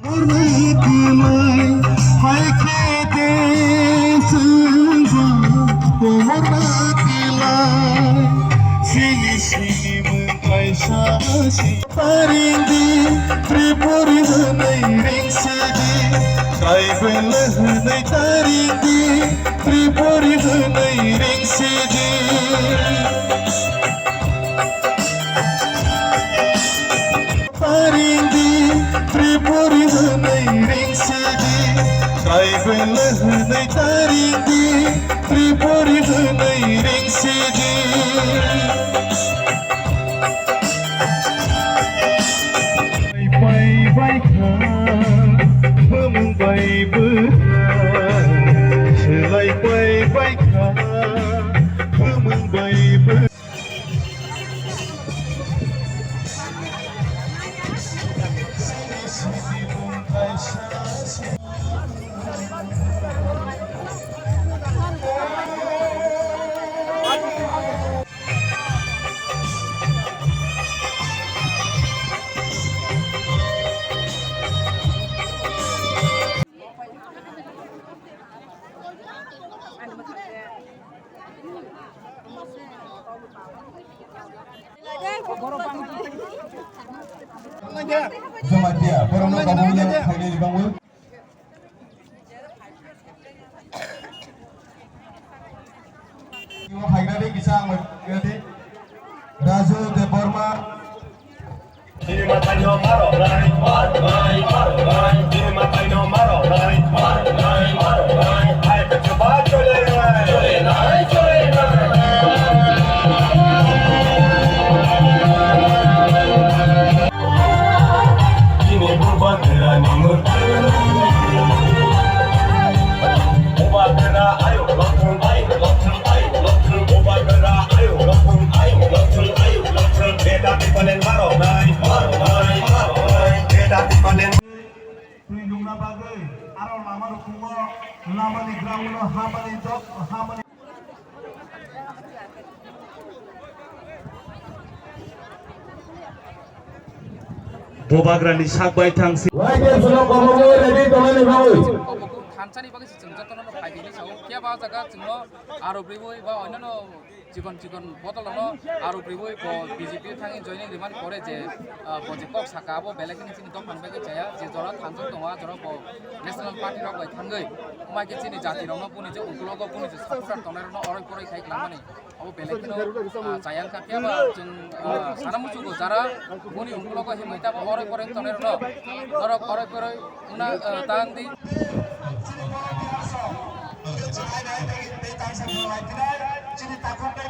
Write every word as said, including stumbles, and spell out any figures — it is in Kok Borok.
Komorna tilai, hai khe de chwngbo komorna tilai. Sini sini mwng kaisa si. Taringdi Tripuri hwnwi ringsidi, Tribal hwnwi taringdi Tripuri hwnwi ringsidi. Taringdi Tripuri hwnwi ringsidi, Tribal hwnwi taringdi Tripuri hwnwi ringsidi. Pai bai kha, bumung bai bwrwi, swlai pai bai kha, bumung bai bwrwi. Jamatia, borokno kabul ya, khainai ribangwi. Haigradi kisa ang, Raju Debbarma. Twi lungna bagwi aro lama rok tongo, lamani ground-o hamani dok, hamani. Bubagrani sak bai thang si. Thansani bagwi se chwng jotono no phai di hinwi sao. Phiya ba o jaga chwngno aro bwrwi ba oinano chikon chikon bottle rokno aro bwrwi bo B J P thangwi joining rimani pore je, ah, bo je kok saka abo belai kheno chini dophani bagwi chaya, je jora thansa tongo a jora bo National Party rok bai thangwi, wngma khe chini jati rokno boni je ukulogo boni je supporter tongnai rokno oroi poroi khai kwlangmani abo belai kheno, ah, chaya wngkha. Phiya ba chwng, ah, sana muchungo jara boni ukulogo himwi tamo oroi poroi tongnai rokno norok oroi poroi wngna, ah, tang di.